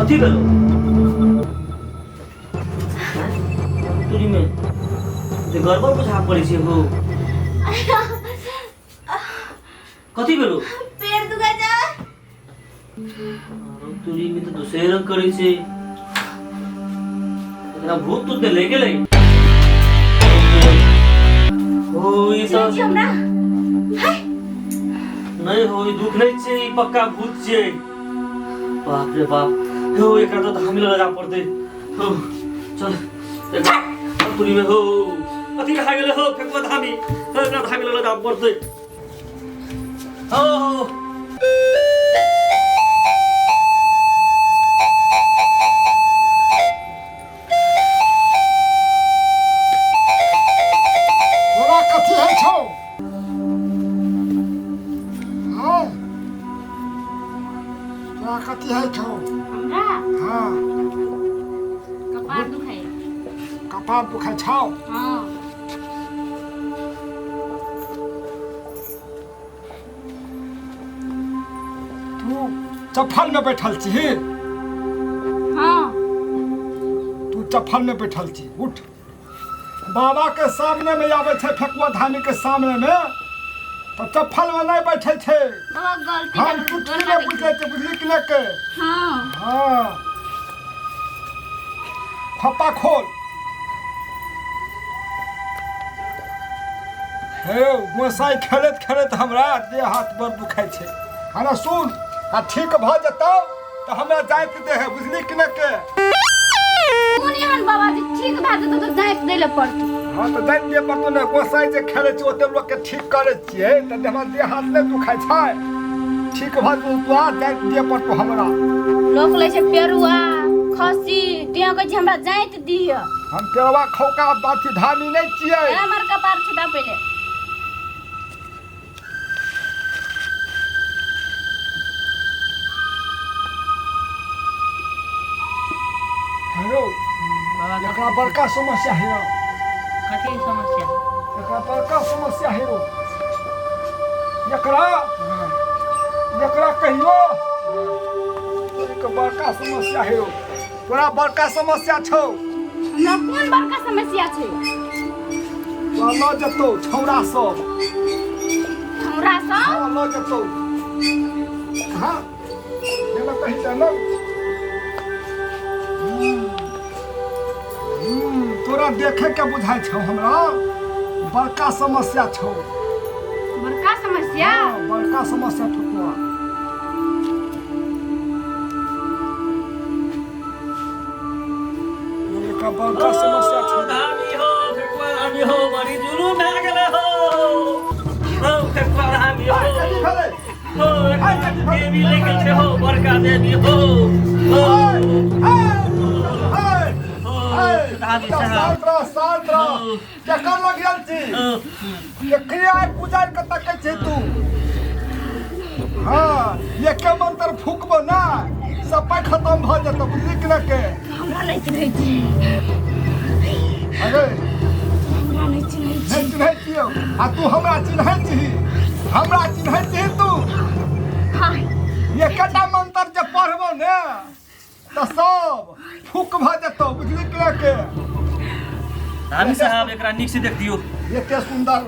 कथी भेलो तुरी में जे गड़बड़ बुझा पड़ै छै हो। कथी भेलो? पेट दुखा जा। आरो तुरी में तऽ दोसरे रंग करै छै। एकरा भूत तूत ले गेलै हो ई चिन्है तऽ छी हमरा? नहि हो, ई दुख नहि छै, ई पक्का भूत छियै। बाप रे बाप, हो एकरा तऽ धामी लगा पड़तै। हो चल, एकरा तुरी में हो अथी खा गेलै हो फेकुआ धामी। हो, एकरा धामी लगा पड़तै। हो हो तोरा कथी होइ छौ? हाँ, तोरा कथी होइ छौ? हमरा? हाँ। कपार दुखाइ। कपार दुखाइ छौ? हाँ। तू चप्पल में बैठल छी? हाँ। तू चप्पल में बैठल छी? उठ, बाबा के सामने में आबै छै फेकुआ धामी के सामने में तऽ चप्पल में नहीं बैठे छै। बाबा, गलती हम चुटकी में बुझै छै, बुझली कि नहि के? हाँ। हाँ, खप्पा खोल। हे गोसाई, खेलैत खेलैत हमरा देह हाथ बड़ दुखाइ छै। हमरा सुन, आ ठीक भऽ जेतौ तऽ हमरा जाइत दे है, बुझली कि नहि के? कोन एहन बाबा जी ठीक भए जेतौ तऽ जाइत दै लए पड़तौ? हाँ, तऽ जाइत दिअ पड़तौ ने। गोसाई जे खेलै छै, ओते लोकके ठीक करै छियै तऽ हमरा देह हाथ नहि दुखाइ छै। ठीक भऽ जेतौ तोरा, जाइत दिअ पड़तौ हमरा। लोक लै छै पेरुआ खस्सी, तू कहै छी हमरा जाइत दिअ। हम पेड़वा खौका अथी धामी नहि छियै। ए, हमर कपार छुटा पहिले। हेलो, एकरा बड़का समस्या है। कथी समस्या? एकरा बड़का समस्या है। एकरा एकरा कहियो एक बड़का समस्या है। तोरा बड़का समस्या छौ। हमरा कोन बड़का समस्या छै? तोरा लऽ जेतौ छौड़ा सब। छौड़ा सब? हाँ, लऽ जेतौ। हाँ, जेना कही तऽ ने। तोरा देखे के बुझाइ छौ हमरा बड़का समस्या छौ। बड़का समस्या? हाँ, बड़का समस्या छौ तोरा। एकर बड़का समस्या छै। धामी हो, फेकुआ धामी हो, बड़ी जुलूम भए गेलै हो। हो फेकुआ धामी हो। आइ कथी भेलै? हो, देवी ले गेल छै हो, बड़का देवी हो। हो धामी साहब। शांत रह, शांत रह। केकर लग गेल छी? केकरे आइ पुजारि के तकै छी तू? हाँ, एके मंत्र फूकबो ना, सफाई खत्म भऽ जेतौ, बुझली कि ना के? हमरा नहि चिन्है छी। अरे, हमरा नहि चिन्है छी। नहि चिन्है छियौ? आ तू हमरा चिन्है छी? हमरा चिन्है छी तू? हाँ। एकेटा मंत्र जे पढ़बो ने तऽ सब फूक भऽ जेतौ, बुझली कि ना के? धामी साहब, एकरा नीक से देख दियौ। एते सुंदर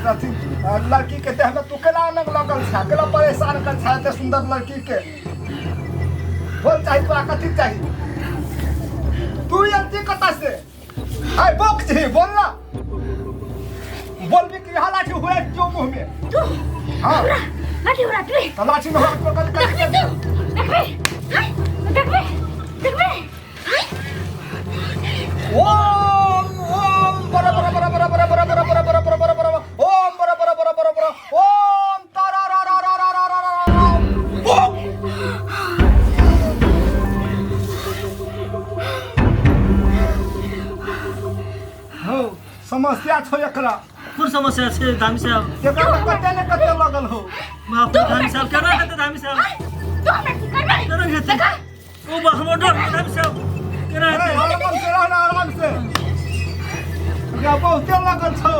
अथी लड़की के देह में तू केना आनक लगल छै, केना परेशान कर छै एते सुंदर लड़की के? बोल, चाही तोरा कथी चाही? तू एलती कतऽ से? हाय बोक छी, बोल ना, बोलबी कि यहाँ लाठी हुए क्यों मुंह में? तू हाँ। लाठी उड़ा तू। तो लाठी में हाथ पकड़ कर देखबे तू, देखबे, हाय, देखबे, देखबे, हाय। ओम ओम बर बर बर बर बर बर बर बर बर बर बर बर ओम बर बर बर बर बर ओम तारा रा रा रा रा रा रा रा रा ओम। हौ, समस्या छौ एकरा। कोन समस्या छै धामी साहब? एकरा तऽ कते ने कते लगल हो। बाप रे, धामी साहब, केना हेतै धामी साहब? तू हमरा की करबे? केना हेतै? देखा। ओ बा, हमर डर, धामी साहब, केना अरे, हेतै? आराम से रहना, आराम से। एकरा बहुते लगल छौ।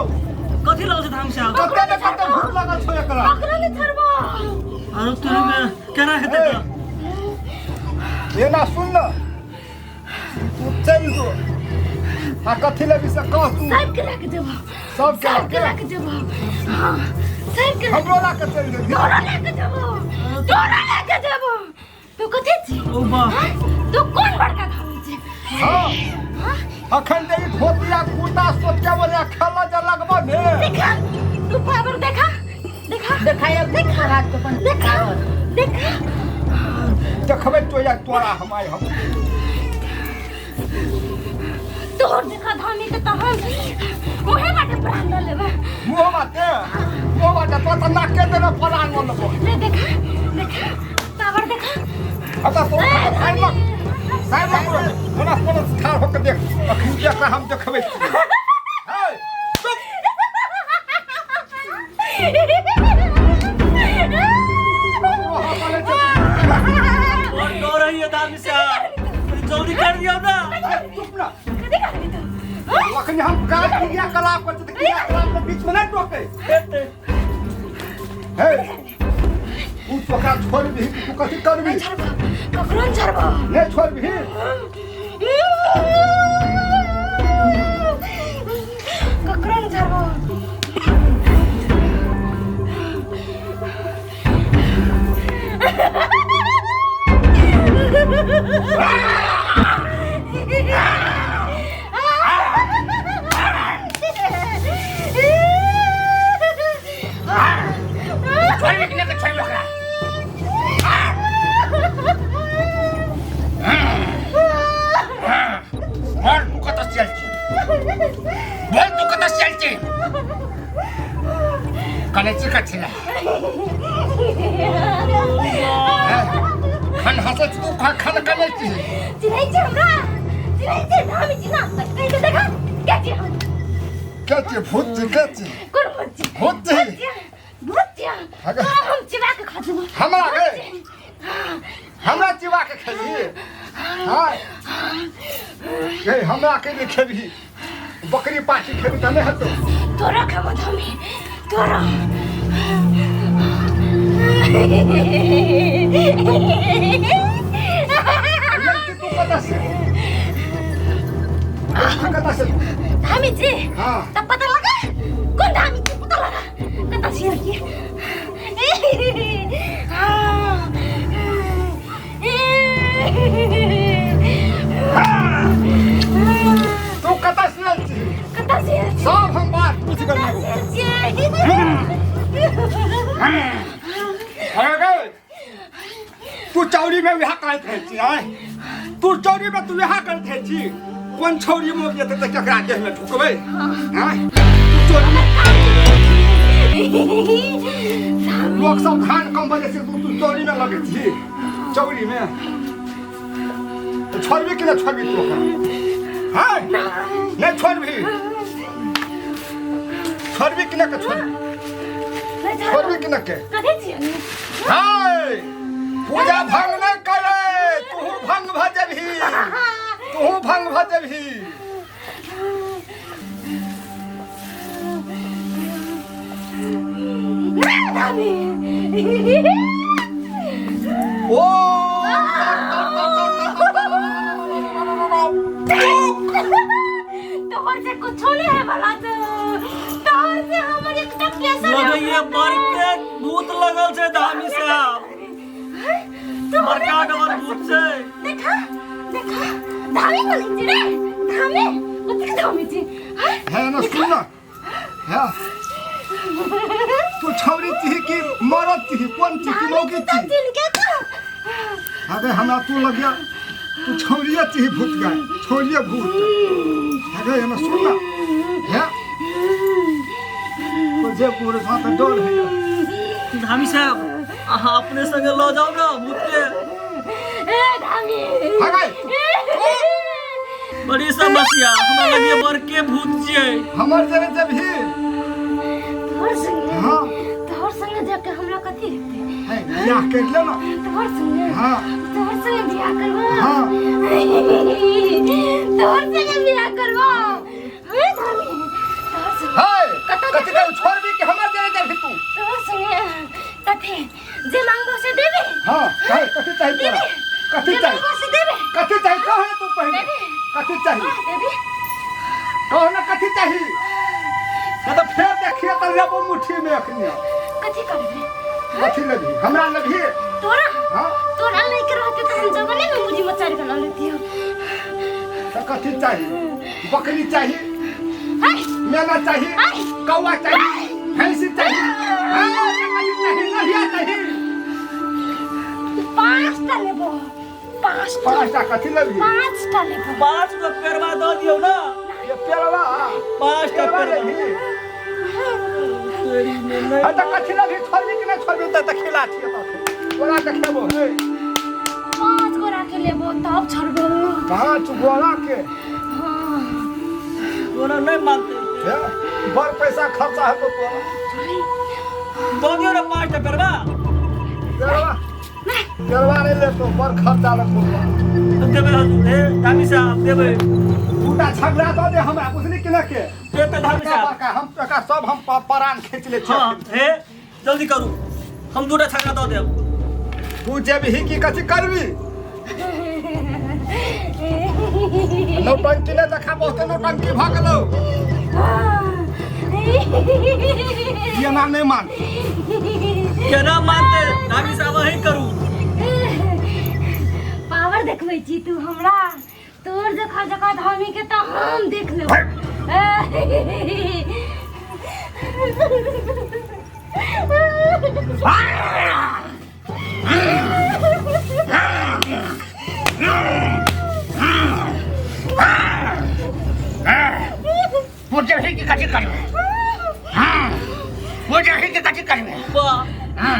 कथी लगल छै धामी साहब? कते ने कते भूत लगल छौ एकरा। ककरो नहि छोड़बो। आरो तोरी में केना हेतै तऽ? एना सुन न, तू चलि जो आ कथी लेबी से कह तू। सबके लऽ के जेबो। सबके सबके लऽ के जेबो। हाँ, सबके लऽ हमरो लऽ के चलि जेबही। तोरा लऽ के जेबो, तोरा लऽ के जेबो। तू कथी छी? ओ बा। हाँ? तू कोन बड़का धामी छी? हाँ, अखन जे ई धोती आ कुर्ता सोचके बोले खेला जे लगबो ने। देखा तू पावर, देखा देखा। देखाइ देखा हाथ के अपन। देखा देखा। देखबै तो या तोरा हम आइ हम तोहर देखा धामी के तो हम मुहे बाटे प्राण ल लेबे। मुँह बाटे, मुँह बाटे तो तऽ नाके देने प्राण ल लेबो। ले देखा देखा, पावर देखा। हटा तो साइड में, साइड में करो। ओना कोनो ठाढ़ होके देख, अखन देखा हम देखबै छी। हे, चुप। और डर है ये धामी साहब, जल्दी कर दियो ना। हे, चुप ना। कथी करबी तू? अखन हम काज क्रियाकलाप करै छी तऽ क्रियाकलाप के बीच में नहि टोकै। हे, तू ओकरा छोड़बिही कि तू कथी करबी? नहि छोड़बो, ककरो नहि छोड़बो। नहि छोड़बिही? ककरो नहि छोड़बो। छोड़बी कि नहि छोड़बी ओकरा? बोल, तू कतऽ से आयल छी? बोल, तू कतऽ से आयल छी? कने छी कथी लए? खन हँसै छी तू, खन कनै छी? चिन्है छी हमरा? चिन्है छी? धामी छी ना, कहि के देखा के छी हम। के छी? भूत छी? के छी? कोन भूत छी? भूत छी? भूत छी। अगे। तोरा हम चिबा के खा जेबो। हमरा गे? हमरा चिबा के खेबही? हाँ गे, हमरा के नहि खेबही, बकरी पाठी खेबही तऽ नहि हेतौ। तोरा खेबो धामी, तोरा। लड़की, तू कतऽ से? तू कतऽ से? धामी छी। हाँ। तब पता लगा कोन धामी छी, पता लगा कतऽ छी लड़की। हाँ। तू कतऽ से आयल छी? कतऽ से आयल छी? सब हम बात पूछि गेलियौ। अरे गे, तू चौरी में विवाह करैत रहै छी? आँय, तू चौरी में तू विवाह करैत रहै छी? कोन छौरी मोग जेतै तऽ केकरा देह में ढुकबै? आँय, तू चौरी में लोक सब धान कम भऽ जाइ छै, तू तू चौरी में लगै छी चौरी में। छोड़बी कि नहि छोड़बी तू ओकरा? हाँ, नहि छोड़बी? छोड़बी कि नहि के छोड़बी? छोड़बी कि नहि के? कथी छियै? हाय, पूजा भंग नहि करे, तूहू भंग भऽ जेबही, तूहू भंग भऽ जेबही। धामी। ओ तोहर से कुछो नहीं है भला, तो तोहर से हमर एकटा पैसा नहीं। लगैया बड़के भूत लगल छै धामी साहब, बड़का डबर भूत छै। देखा देखा, धामी बोलै छी रे, धामी। कतेक धामी छी? हाँ? है ना, सुन ना, है तू छौरी छी कि मरद छी? कोन छी कि मौगी तो छी? चिन्ह के तो। अबे, हमरा तू लगिया तू छौरिये छी, भूत गाय, छौरिये भूत। अबे ना, सुन ना, है तो जे पूरे साथ डर है। धामी साहब, अहाँ अपने संगे लऽ जाउ ने भूत के। ए धामी। हगाई। बड़ी समस्या, हमरा लगे बड़के भूत छियै। हमर जरे जबही। तोहर संगे? हाँ। तोहर संगे जाके हमरा कथी हेतै? है, बियाह कर ले ना। तोहर संगे? हाँ। तोहर संगे बियाह करबो? हाँ। तोहर संगे बियाह करबो? हे धामी, तोहर संगे है कतऽ? कथी कहू, छोड़बी कि हमर जरे जबही तू? तोहर संगे कथी जे मांगबो से देबे? हाँ, कहे, कथी चाही तोरा? कथी देबे चाही बस देबे कथी चाही कह ने तू पहिले देबे। कथी चाही देबे कह ने कथी चाही नहीं तऽ फेर देखिए तऽ लेबो मुट्ठी में अखनी कथी करबे कथी लेबही हमरा लेबही तोरा हाँ तोरा नहीं के रहते तो हम जगह नहीं मुझे मचार के ला लेती हो तऽ कथी चाही बकरी चाही हाय मेना चाही आय। कौआ चाही भैंसी चाही हाँ, कथी चाही नहिया चाही पांचटा लेबो पांचटा पाँचटा कथी लेबही पांचटा लेबो 5 गो पेरवा दऽ दियौ ने ये पेड़वा 5 टा पेड़वा पेरवा लेबही तेरी में नहि हाँ तऽ कथी लेबही छोड़बी कि नहि छोड़बी तऽ खिला छियै तखन तोरा देखेबो हे 5 गो राखे लेबो तब छोड़बो 5 गोरा के हाँ तोरा नहि मानतै हे बड़ पैसा खर्चा हेतौ तोरा दऽ दियौ ने 5 टा पेरवा पेड़वा पेड़वा नहि लेतौ बड़ खर्चा लगतौ तोरा देबै हजूर हे धामी साहब देबै दूटा छगड़ा दऽ दे हमरा बुझली कि नहि के देतै धामी बड़का साहब बड़का हम टका सब हम परान खींच ले हँ छियै हे जल्दी करू हम 2 टा छगड़ा दऽ देब तू जेबही की कथी करबी नौटंकी नहि देखा बहुते नौटंकी भऽ गेलौ केना नहि मान केना मानतै धामी साहब अहीं करू पावर देखबै छी तू हमरा तोर जखा जखा धामी के तऽ हम देख लेबै तू जेबही कि कथी करबे हाँ तू जेबही कि कथी करबे वाह हाँ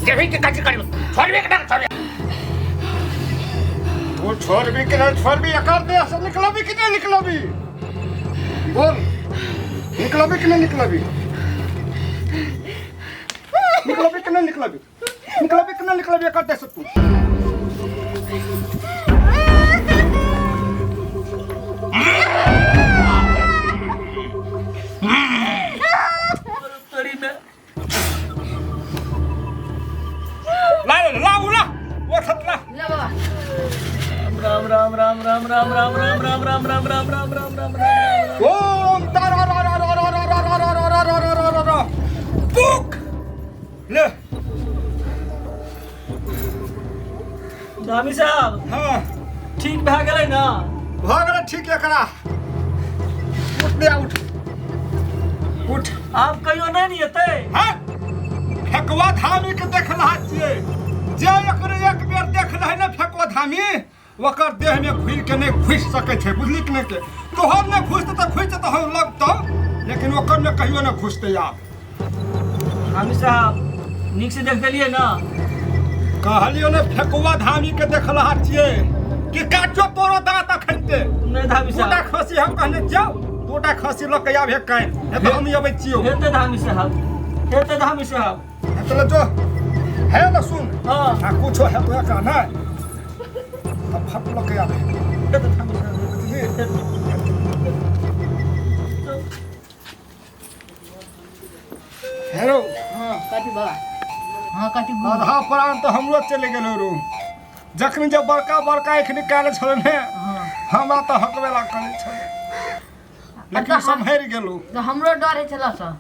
जेबही कि कथी करबे छोड़बे कि ना छोड़बे तू छोड़बी कि नहीं छोड़बी एकर देह से निकलबी कि नहीं निकलबी बोल निकलबी कि नहीं निकलबी निकलबी कि नहीं निकलबी निकलबी कि नहीं निकलबी एकर देह से तू तोरी में ला ला ला वो छतला ले बाबा राम राम राम राम राम राम राम राम राम राम राम राम राम राम राम ओम तारा रा रा रा रा रा रा रा रा रा रा रा रा रा रा पुक ले धामी साहब हाँ ठीक भए गेलै ने भऽ गेलै ठीक एकरा उठ दे उठ उठ आब कहियो नहि ने एतै हाँ फेकुआ धामी के देखला छियै जे एकर एक बेर देखले ने फेकुआ धामी ओकर देह में घुरि के नहि घुसि सकै छै बुझली कि नहि के तोहर नहि घुसतै तऽ घुसि जेतौ हम लगतौ लेकिन ओकर मे कहियो नहि घुसतै आब धामी साहब नीक से देख देलियै ने कहलियो ने फेकुआ धामी के देखला छियै कि काटो तोरो दाँत अखनते नहि धामी दूटा साहब खसी हम कहने जाओ दूटा खसी लऽ के आबे काल्हि नहि तऽ हम अबै छियौ हेतै धामी साहब हेतै धामी साहब चलो जो है ना सुन हाँ आ कुछो है तो एकरा नहि तब फट लऽ के आबे हेतै धामी साहब बुझली हेलो हाँ कथी बाबा हाँ कथी आधा प्राण तऽ हमरो चलि गेलो रू जखन जे बड़का बड़का एखन निकालै छलै ने हाँ हमरा तऽ हकबेला करै छलै लेकिन सम्हरि गेलहुँ तऽ हमरो डर होइ छल सर